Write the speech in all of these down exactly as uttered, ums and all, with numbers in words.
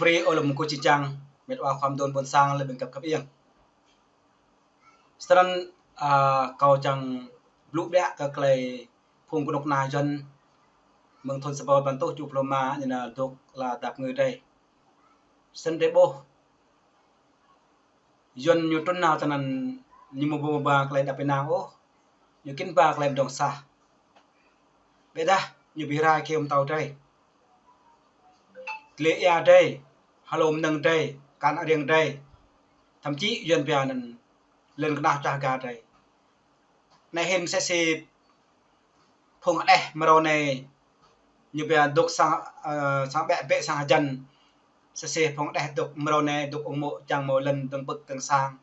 Ri ôlum kơ či čang, met wa khua mơdôn ƀôn sang lĕ ƀing găp găp iăng. Snăn, a, kâo čang blŭ biă kơ klei phung kơnuk kơna Yuăn mơ̆ng thŭn sa êbâo păn êtuh tơjuh pluh rơma ñu nao dôk ala dap kơngư drei. Snăn drei ƀuh Yuăn ñu trŭn nao tơ anăn ñu mơ̆ ƀu ba klei êđăp ênang ôh, ñu kĭn ba klei mdrŏng sah. Ƀiădah ñu bi rai kơ mtâo drei, tlĕ ia drei, hlô mnơ̆ng drei, kan ariăng drei. Thậm chí Yuăn pia anăn lŏn kơnah čah ga drei. Anei hĭn msĕ si phung hđeh mrâo anei ñu pia dôk sang, ơ, sang ƀĕ ƀĕ sang hjăn. Msĕ si phung hđeh dôk mrâo anei dôk ung mô̆ čang mâo lŏn dơ̆ng pơ̆k dơ̆ng sang.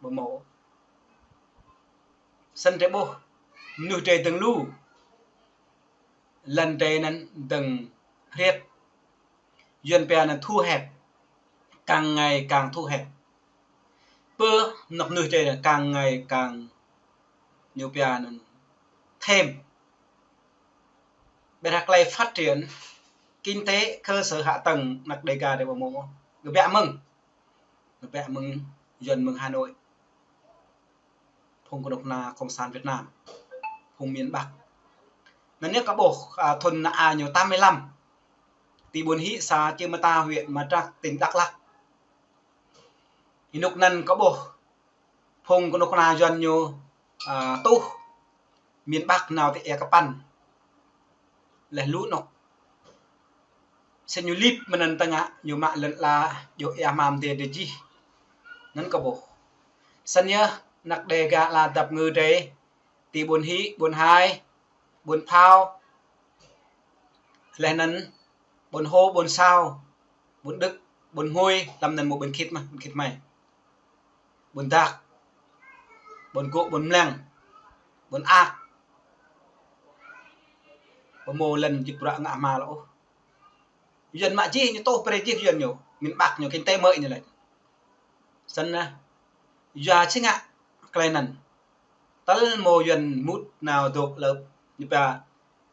Ƀu mâo. Snăn drei ƀuh mnuih drei dơ̆ng lu, lŏn drei anăn dơ̆ng hriêt. Yuăn pia anăn thu hẹp, càng ngày càng thu hẹp. Pơ anăp mnuih drei anăn càng ngày càng ñu pia anăn thêm. Ƀiădah klei phát triển kinh tế cơ sở hạ tầng anăp Đêga drei ƀu mâo. Kbiă mơ̆ng, kbiă mơ̆ng Yuăn mơ̆ng Hà Nội, phung kơnuk kơna Cộng sản Việt Nam, phung miền Bắc. Anăn ñu kâo ƀuh, a, thŭn a ñu tám mươi lăm, ti ƀuôn Hĩ, xã Chư Mơta, huyện Madrak, tỉnh Đắk Lắk. Ênuk anăn kâo ƀuh phung kơnuk kơna Yuăn ñu, a, tuh miền Bắc nao ti ia kơpăn. Leh lu anôk. Snăn ñu lip mơ̆ng anăn tơngă ñu mă lŏn ala djŏ ia hmam dê dê jih. Anăn kâo ƀuh. Snăn yơh anăp Đêga ala dap kơngư drei ti ƀuôn Hĩ, ƀuôn Hai, ƀuôn Phao. Leh anăn ƀuôn Hô, ƀuôn Sao, ƀuôn Đức, ƀuôn Hmui, hlăm anăn mâo ƀuôn Khit mơh, ƀuôn Khit Mai. Ƀuôn Dak, ƀuôn Gŏ, ƀuôn Mlăng, ƀuôn Ak. Ƀu mâo lŏn jĭt bruă ngă hma lŏ ôh. Yuăn mă jih ñu tuh brei jih Yuăn ñu, miền Bắc ñu, kinh tế mới ñu lĕ. Snăn anăn, yua či ngă klei anăn. Tơl mâo Yuăn mŭt nao dôk lơ̆p ñu pia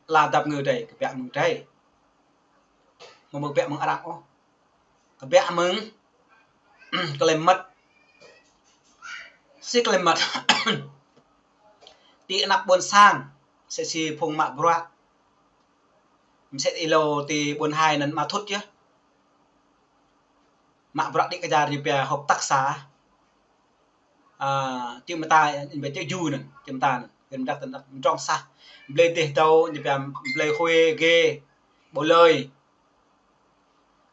ala dap kơngư drei, kbiă mơ̆ng drei. Mâo mơ̆ kbiă mơ̆ng arăng ôh. Kbiă mơ̆ng klei mmăt. Si klei mmăt. Ti anăp ƀuôn sang, msĕ si phung mă bruă. Msĕ êlâo ti ƀuôn Hai anăn mă thŭt yơh. Mă bruă đĭ kơ jar ñu pia hợp tác xã. A, Chư Mơta, ñu pia Chư Ju anăn, Chư Mơta anăn, huyện Mdrak, tỉnh Đắk, mdrŏng sah. Blei dêh dâo, ñu pia blei huê, gê, ƀô lơi.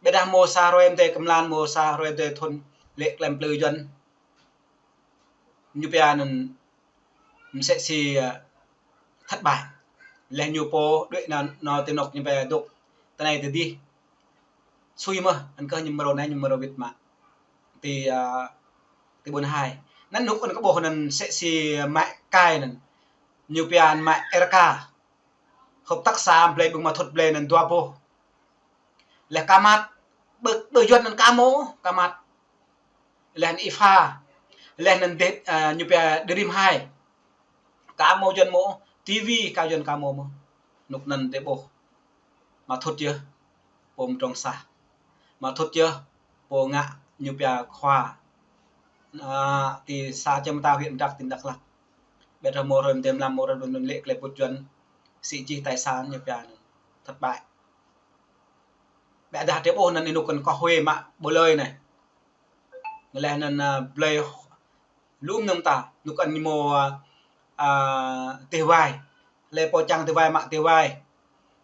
Ƀiădah mâo sa hruê mdê kơmlan, mâo sa hruê mdê thŭn lĕ klei mplư Yuăn. Ñu pia anăn msĕ si, ơ, thất bại. Leh ñu pô đuĕ nao, nao ti anôk ñu pia dôk tơ anei tơ dih. Sui mơh, anăn kơ ñu mrâo anei, ñu mrâo wĭt mă ti, ơ, ti ƀuôn Hai. Anăn anôk anăn kâo ƀuh anăn msĕ si mă kai anăn. Ñu pia mă R K. Hợp tác xã blei ƀơ̆ng mă thŭt blei anăn dua boh. Leh Kamat, ƀơ, ƀơ Yuăn anăn ka mâo, Kamat. Leh anăn Ifa, leh anăn dêh, a, ñu pia Drim Hai. Ka mâo Yuăn mâo, ti vi ka Yuăn ka mâo mơh. Anôk anăn drei ƀuh. Mă thŭt yơh, pô mdrŏng sah. Mă thŭt yơh, pô ngă ñu pia khua. A, ti xã Chư Mơta, huyện Mdrak, tỉnh Đắk Lắk. Ƀiădah mâo hruê mdê mlam, mâo hruê đun đun lĕ klei pŭt Yuăn. Sĭ jih tài sản ñu pia anăn thất bại. Ƀiădah drei ƀuh anăn ênuk anăn kơ huê mă ƀô lơi anei. Leh anăn, a, blei lu mơnơ̆ng ta, anôk anăn mâo, a, a, dêh wai. Leh pô čang dêh wai mă dêh wai.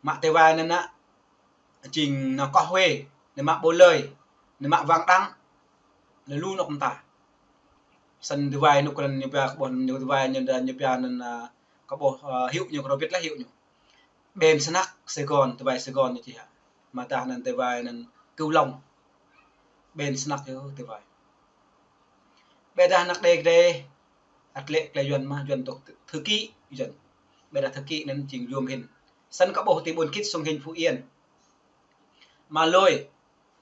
Mă dêh wai anăn anăn, jing nao kơ huê, anăn mă ƀô lơi, anăn mă wang đăng. Leh lu anôk mơta. Snăn dêh wai anôk anăn ñu pia kơ ƀuh ñu dêh wai ñu đa ñu pia anăn, a, kơ ƀuh, a, hyu ñu kơ rô bit leh hyu ñu. Ƀen snăk Sài Gòn, dêh wai Sài Gòn ñu čih hă. Mă dah anăn dêh wai anăn Cửu Long. Ƀen snăk yơh dêh wai. Ƀiădah anăp Đêga drei, ăt lĕ klei Yuăn mă, Yuăn dôk thư ký Yuăn. Ƀiădah thư ký anăn jing yuôm hĭn. Snăn kâo ƀuh ti ƀuôn Khit sung hĭn Phú Yên. Mă lôi,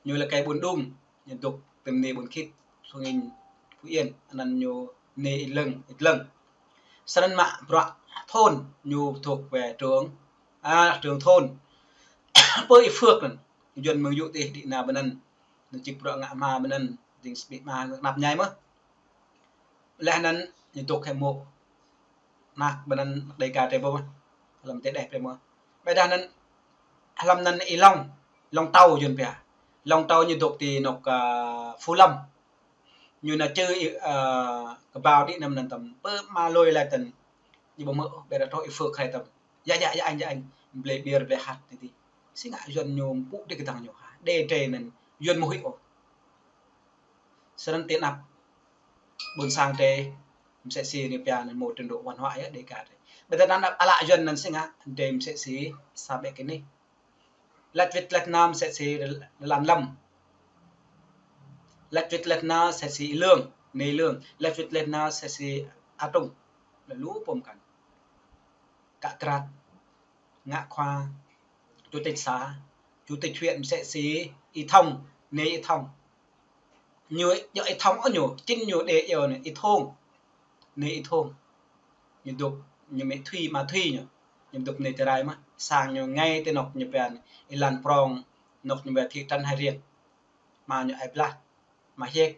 ñu lĕ kơ ƀuôn Đung, ñu dôk ti mni ƀuôn Khit sung hĭn Phú Yên, anăn ñu mni Y Lơ̆ng, Y Lơ̆ng. Snăn mă bruă thôn, ñu thuộc về trưởng, a, trưởng thôn. Pơ Y Phước anăn, Yuăn mơ̆ng yŭ tih đĭ nao ƀơi anăn. Ñu čih bruă ngă hma ƀơi anŭn, jing sĭ ƀĭ hma kơnăp ñai mơ̆n. Laih anŭn ñu dŏ hĭ mơ̆. Nah, ƀơi anŭn Dêga drei ƀuh mơ̆n. Hlăm tơdeh drei mơ̆n. Ƀiădah anŭn, hlăm anŭn Y Long, Y Long Tâu Yuan pia. Y Long Tâu ñu dŏ ti anŏ, a, Phú Lâm. Ñu nao čư, a, kơƀao đĭ anŭn anŭn tăm. Pơ mă lui laih tăn. Ñu ƀuh mơ̆, ƀiădah truh Y Phước hai tăm. Ya, ya, ya anh, ya anh. Blơi beer, blơi hăt tơ tơ. Sĭ ngă Yuan ñu mpŭ đĭ kơdăng ñu ha. Đe drei anŭn Yuan mơ̆ huĭ ôh. Srăng tơ anăp ƀôn sang drei, msĕ si ñu pia anŭn mơ̆ trình độ văn hóa yơh Dêga drei. Ƀiădah anăp ală Yuan anŭn sĭ ngă, drei msĕ si sa ƀĕ kơ anai. Laĭ wĭt laĭ nao msĕ si Rơlan Lâm. Laĭ wĭt laĭ nao msĕ si Y Lương, anai Y Lương. Laĭ wĭt laĭ nao msĕ si A Trung. Laih lu pô mơkăn. Kă Krat, ngă khua, chủ tịch xã, chủ tịch huyện msĕ si Y Thông, anai Y Thông. Ñu, yua Y Thông ôh ñu, čĭn ñu đe yua anai Y Thông. Anai Y Thông. Ñu dŏ, ñu mĕ Thúy, mă Thúy ñu. Ñu dŏ anai Jarai mơ̆n. Sang ñu ngay tơ anŏ ñu pia anai, Y Lan Prong, anŏ ñu pia thị trấn Hai Riêng. Mă ñu ai blah. Mă hiek.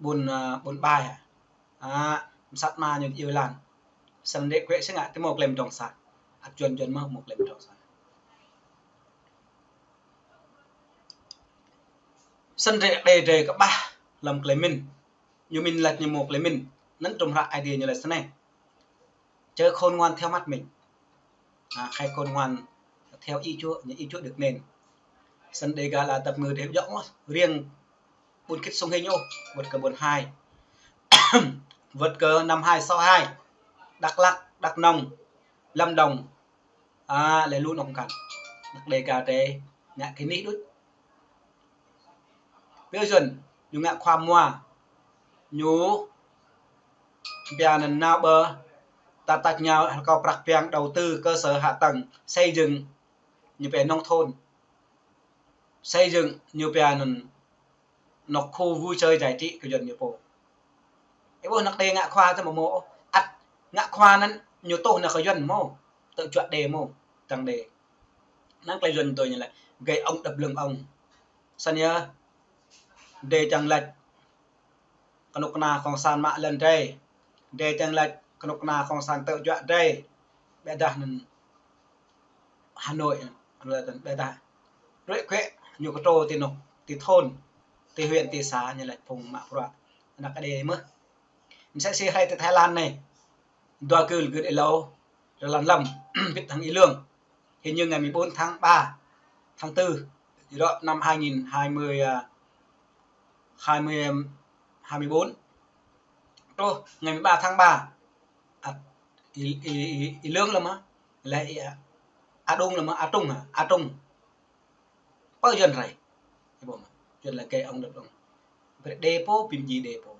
Ƀun, a, ƀun ƀai hă. A, msat mă ñu iâu lan. Săn đĕ kuĕ sĭ ngă tơ mơ̆ klem dŏng sa. Ăt Yuan Yuan mơ̆ mơ̆ klem dŏng sa. Săn đĕ đe drei kơƀah hlăm klei mĭn. Ñu mĭn laĭ ñu mơ̆ klei mĭn. Anŭn tơm hră Aê Diê ñu laĭ snei. Chớ khôn ngoan theo mắt mình. À, hãy khôn ngoan theo ý Chúa, như ý Chúa được nên. Săn Dêga la tăp ngư đe dŏ mơ̆, riêng ƀun khĭt sông Hinh ôh, wơ̆t kơ ƀun hai. Wơ̆t kơ năm hai sáu hai, Đắk Lắk, Đắk Nông, Lâm Đồng, à, laih lu anŏ mơkăn. Anăk Dêga drei, ngă kơ anih đôč. Pioh Yuan, ñu ngă khua mua. Ñu pia anŭn nao ƀơ, ta tač nao hơkâo prăk piăng đầu tư cơ sở hạ tầng, xây dựng, ñu pia nông thôn. Xây dựng, ñu pia anŭn, anŏ khu vui chơi giải trí kơ Yuan ñu pô. Ih ƀuh anăk đe ngă khua tơ mơ̆ mơ̆, ăt ngă khua anŭn, ñu tuh anŭn kơ Yuan mơ̆, tơ̆ juă đe mơ̆, tăng đe. Năng klei Yuan tui ñu laĭ, gậy ông đập lưng ông. Săn yơh, drei čang laĭ kơnuk kơna Cộng sản mă lŏn drei. Drei čang laĭ kơnuk kơna Cộng sản tơ̆ juă drei. Ƀiădah anŭn Hà Nội, ƀiădah. Ruai kuĕ ñu kơtrô ti anŏ, ti thôn, ti huyện, ti xã, ñu laĭ phung mă bruă. Anăk đe mơ̆. Msĕ si hrơi ti Thái Lan anai. Dua gưl gưt êlâo, Rơlan Lâm, wĭt hăng Y Lương. Hình như ngày mười bốn tháng ba, tháng tư, gì đó, năm hai nghìn hai mươi, à, hai mươi, hai mươi bốn. Truh, ngày mười ba tháng ba, à, Y, Y, Y, Y Lương lăm hă? Laih, à, A Trung lăm hă? A Trung hă? A Trung. Pơ Yuan rai. Ih ƀuh mơ̆. Yuan laĭ gậy ông đập lưng ông. Brơi đe pô, pim ji đe pô.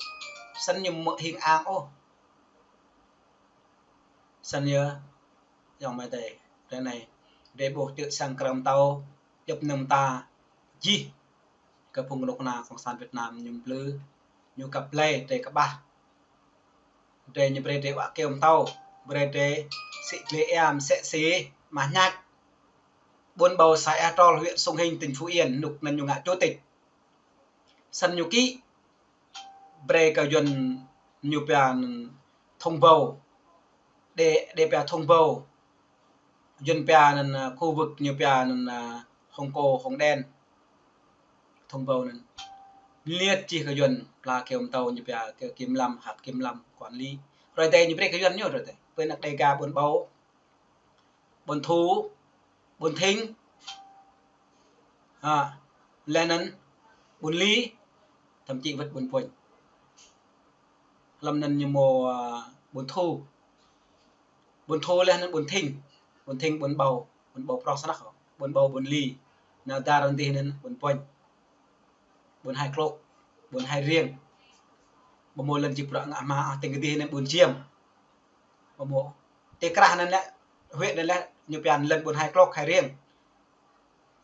Săn ñu mơ̆ hing ang ôh. Săn yơh. Yŏng mơi tơi. Ră anai. Drei ƀuh čư̆ sang krăm tâo. Djŏp năm ta. Jih. Kơ phung kơnuk kơna Cộng sản Việt Nam ñu plư. Ñu kăp lei drei kơƀah. Drei ñu brơi drei wă kơyâo mơtâo, brơi drei sĭ glĕ ia msĕ si mah ñač. Ƀôn Bầu xã Ea Trol, huyện Sông Hinh, tỉnh Phú Yên, anŭk anŭn ñu ngă chủ tịch. Săn ñu kĭ, brơi kơ Yuan ñu pia anŭn thông báo. Đe, đe pia thông báo. Yuan pia anŭn, à, khu vực ñu pia anŭn, à, Hồng Cô, Hồng Đen. Thông báo anŭn. Liệt čih kơ Yuan, pla kơyâo mơtâo ñu pia kơ kiểm lâm, hạt kiểm lâm, quản lý. Ruai tơi ñu brơi kơ Yuan ñu ruai tơi. Pơ anăk Dêga Ƀôn Bâu, Ƀôn Thu, Ƀôn Thinh. Ha, laih anŭn Ƀôn Li, thậm chí wơ̆t Ƀôn Puñ. Hlăm anŭn ñu mơ̆, à, Ƀôn Thu. Ƀôn Thu laih anŭn Ƀôn Thinh. Ƀôn Thinh Ƀôn Bâu, Ƀôn Bâu prŏng snăk, Ƀôn Bâu Ƀôn Li. Nao dar anŭn dih anŭn Ƀôn Puñ. Ƀôn Hai Klôk, Ƀôn Hai Riêng. Ƀu mơ̆ lŏn čih bruă ngă hma, ah, tĭng kơ dih anŭn Ƀôn Čiêm. Ƀu mơ̆. Tơ krah anŭn lĕ, huyện anŭn lĕ, ñu pia lŏn Ƀôn Hai Klôk, Hai Riêng.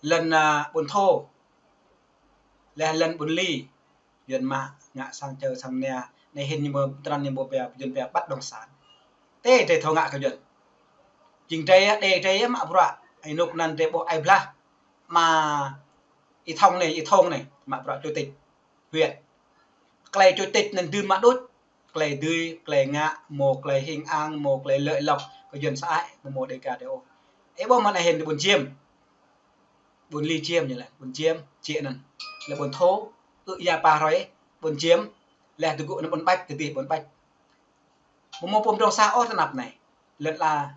Lŏn, à, Ƀôn Thô. Laih lŏn Ƀôn Li. Yuan mă ngă sang čơ sang mnia, anai hĭn ñu mơ̆ tran ñu mơ̆ pia, Yuan pia bất động sản. Tơ drei thâo ngă kơ Yuan. Jing drei, đe drei mă bruă, anŭk anŭn drei ƀuh ai blah. Mă Y Thông anai, Y Thông anai, mă bruă chủ tịch huyện. Tơlơi chủ tịch anŭn dưm mă đôč, tơlơi dưi, tơlơi ngă, hmâo tơlơi hing ang, hmâo tơlơi lợi lộc, kơ Yuan sa ai, hmâo Đêga dêh ôh. Ih ƀuh mơ̆n hĭn ƀôn Čiêm. Ƀôn Li Čiêm ñu laĭ, ƀôn Čiêm, či anŭn. Laĭ ƀôn Thô, ư ia pa hrơi, ƀôn Čiêm, laih tơgŭ anŭn ƀôn Ƀač, tơdih ƀôn Ƀač. Hmâo pô pơdrŏng sah ôh tơnap anai. Lŏn ala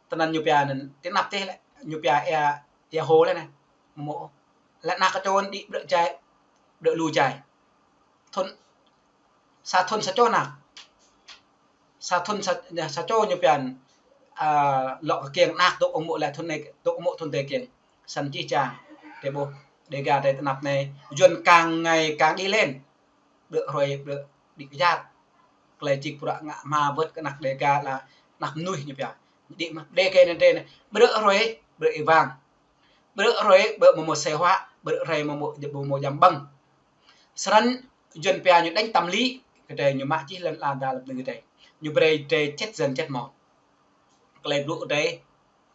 tơnăn ñu pia anŭn, tơnap tih lĕ, ñu pia ia, ia hô lĕ anai. Hmâo. Lĕ ană kơčô đĭ ƀrơ̆ jai, ƀrơ̆ lu jai. Thŭn, sa thŭn sa čô ană. Sa thŭn sa, sa čô ñu pia anŭn, a, lŏ kơ kiăng ană dŏ ung mơ̆ lĕ thŭn anai, dŏ ung mơ̆ thŭn tê kiăng. Săn čih čang, tơƀuh, Đêga tơnap anai, Yuan kang ngai kang đĭ lên. Ƀrơ̆ hrơi ƀrơ̆ đĭ kơjăp. Tơlơi čih bruă ngă hma wơ̆t kơ ană Đêga lĕ ană mơnuih ñu pia. Đĭ mă, Đêga anai, ƀrơ̆ hrơi ƀrơ̆ ih wang. Ƀrơ̆ hrơi ƀrơ̆ hmâo mơ̆ sĕ huă, ƀrơ̆ hrơi hmâo mơ̆, hmâo mơ̆ jăm ƀơ̆ng. Srăng Yuan pia ñu đánh tâm lý, kơ drei ñu mă čih lŏn ala đa lăp nư drei. Ñu brei drei chết dần chết mòn. Tơlơi blŭ drei,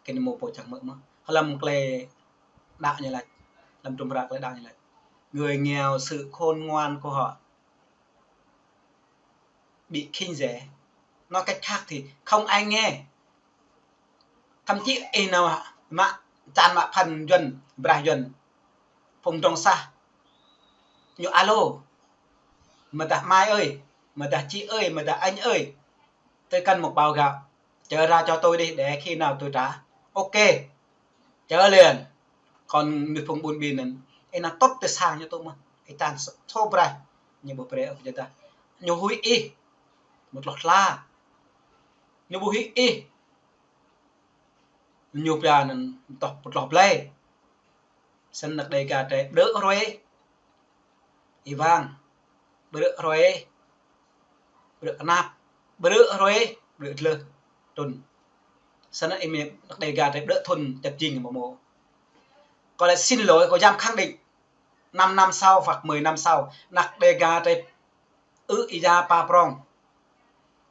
kơ ñu hmâo pô čang mơ̆ mơ̆. Hlăm tơlơi đaŏ ñu laĭ, hlăm tơlơi đaŏ ñu laĭ. Người nghèo sự khôn ngoan của họ bị khinh rẻ. Nói cách khác thì không ai nghe. Thậm chí ih nao mă čan mă phăn Yuan, brah Yuan, phung pơdrŏng sah, ñu alo. Mơdah Mai ơi, mơdah chị ơi, mơdah anh ơi, tôi cần một bao gạo. Chở ra cho tôi đi để khi nào tôi trả. Ok. Chở liền. Kơ mơnuih phung ƀun ƀin anŭn, ih nao tŭt tơ sang ñu tŭ mơ̆n. Ih čan s-, sô brah. Ñu ƀu brơi ôh kơ jơdah. Ñu huĭ ih. Mơ̆ tloh tla. Ñu ƀu huĭ ih. Ñu pia anŭn tŏh pơtloh blai. Săn ană Đêga drei ƀrơ̆ hrơi ih wang, ƀrơ̆ hrơi ƀrơ̆ kơnap, ƀrơ̆ hrơi ƀrơ̆ dlơh trŭn. Săn ană ih mĕ ană Đêga drei ƀrơ̆ thŭn tep jing hmâo mơ̆. Kâo laĭ xin lỗi, kâo dám khẳng định, năm năm sau hoặc mười năm sau, ană Đêga drei ư ia pa prŏng,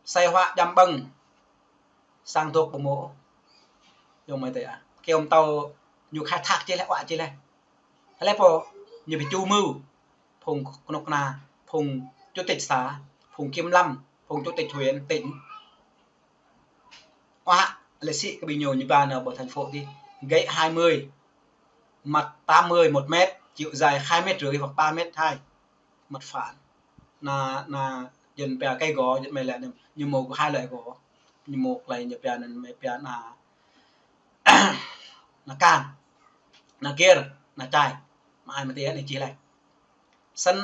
sĕ huă jăm ƀơ̆ng, sang dŏ hmâo mơ̆. Yua mơ̆ tơ a, kơyom tâo ñu khai thác čih lĕ, huă čih lĕ. Hlơi pô ñu ƀu ču mơ̆, phung kơnuk kơna, phung chủ tịch xã, phung kiểm lâm, phung chủ tịch huyện, tỉnh. Huă lĕ sĭ kơ ƀing ñu, ñu ba nao ƀơi thành phố tih, gãy hai mươi, mặt tám mươi một mét, chiều dài hai mét rưỡi hoặc ba mét hai. Măt phản. Ană, ană Yuan pia cây gõ, Yuan mơ̆ lĕ ñu hmâo hai loại gõ. Ñu hmâo tơlơi ñu pia anŭn, mơ̆ pia ană, ană kan, ană gir, ană čai. Mă ai mơ̆ tih anai čih lĕ. Săn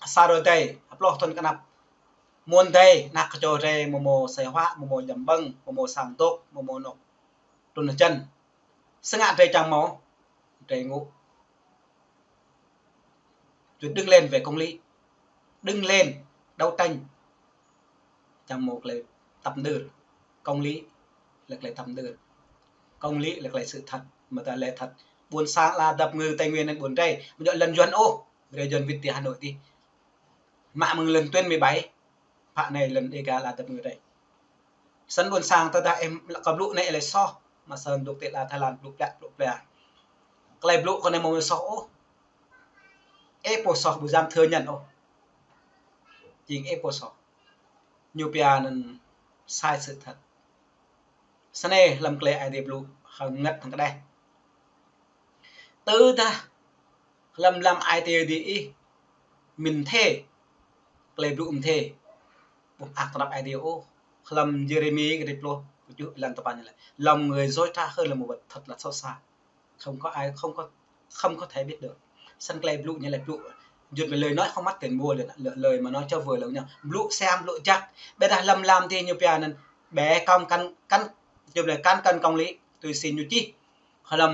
sa hrơi đơi, hơploh thŭn kơnap. Mơ̆n đơi, ană kơčô drei hmâo mơ̆ sĕ huă, hmâo mơ̆ jăm ƀơ̆ng, hmâo mơ̆ sang dŏ, hmâo mơ̆ nŏk trŭn hơjăn. Sơngă drei čang hmâo, drei ngŏ. Rồi đứng lên về công lý, đứng lên đấu tranh. Čang hmâo tơlơi tăp mơdưr. Công lý là tơlơi tăp mơdưr. Công lý là tơlơi sự thật, mơ̆ tơlơi lĕ thật. Ƀôn sang ala dăp ngư Tây Nguyên anŭn ƀôn drei, ƀu djơ̆ lŏn Yuan ôh, brơi Yuan wĭt tơ Hà Nội tih. Mă mơ̆ng lŏn tuyến mười bảy, pă anai lŏn Đêga ala dăp ngư drei. Săn ƀôn sang tơdah ih lăk kơ blŭ anai ih lĕ soh, mă săn dŏ tơ ala Thái Lan blŭ plĕ, blŭ plĕ. Tơlơi blŭ kơ anai hmâo soh ôh. Ih pô soh ƀu djam thơ ñăn ôh. Jing ih pô soh. Ñu pia anŭn sai sự thật. Săn anai hlăm tơlơi Aê Diê blŭ hăng ngăt hăng kơđeh. Tơdah hlăm, hlăm ai tiê dih ih, mĭn thê, tơlơi blŭ mĭn thê, ƀu mơak tơnap Aê Diê ôh. Hlăm Yêrêmi kơdrêč pluh kơtơjuh êlan tơpăn ñu laĭ: Lòng người dối trá hơn là mù vịt, thật là xấu xa. Không có ai, không có, không có thể biết được. Săn tơlơi blŭ ñu laĭ blŭ, Yuan mơ̆ lời nói không mất tiền mua, là, là lời mà nói cho vừa lòng nhau. Blŭ sem, blŭ jăk. Ƀiădah hlăm lam tih ñu pia anŭn, bé công căn, căn, Yuan mơ̆ lĕ căn cân công lý, tui si ñu čih. Hlăm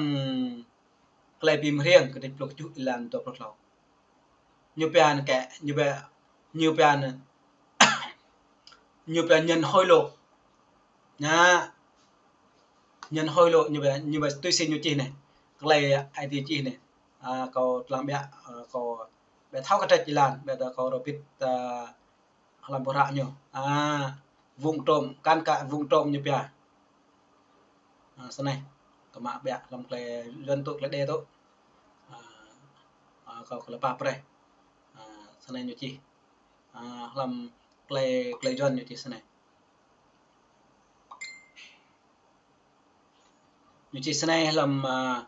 Tơlơi Bi Mơhriêng kơdrêč pluh kơtơjuh êlan dua pluh klâo. Ñu pia anŭn kĕ, ñu pia, ñu pia anŭn, ñu pia nhận hối lộ. Anŭn, nhận hối lộ ñu pia, ñu pia tui si ñu čih anai. Tơlơi Aê Diê čih anai. A, kâo lăng ƀiă, a, kâo ƀiă thâo kơdrêč êlan, ƀiădah kâo rơbit, a, hlăm ƀuh ră ñu. A, vung trôm, căn cân vung trôm ñu pia. A, săn anai. Kơ mă ƀiă hlăm tơlơi Yuan tŭ, tơlơi Đê tŭ. A, Kâo kơ lơpa preh. A, snei ñu čih. A, hlăm klei, klei Yuan ñu čih snei. Ñu čih snei hlăm, a,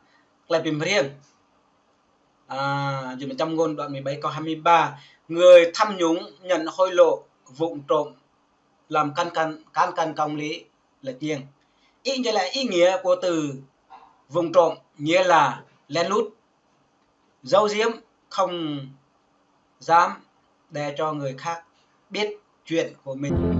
klei bi mriêng. A, jơlan čăm ngôn đoạn mười bảy câu hai mươi ba. Người tham nhũng nhận hối lộ vụng trộm làm cán cân, cán cân công lý lệch nghiêng. Ý nghĩa là, ý nghĩa của từ vụng trộm nghĩa là lén lút, giấu giếm, không dám để cho người khác biết chuyện của mình.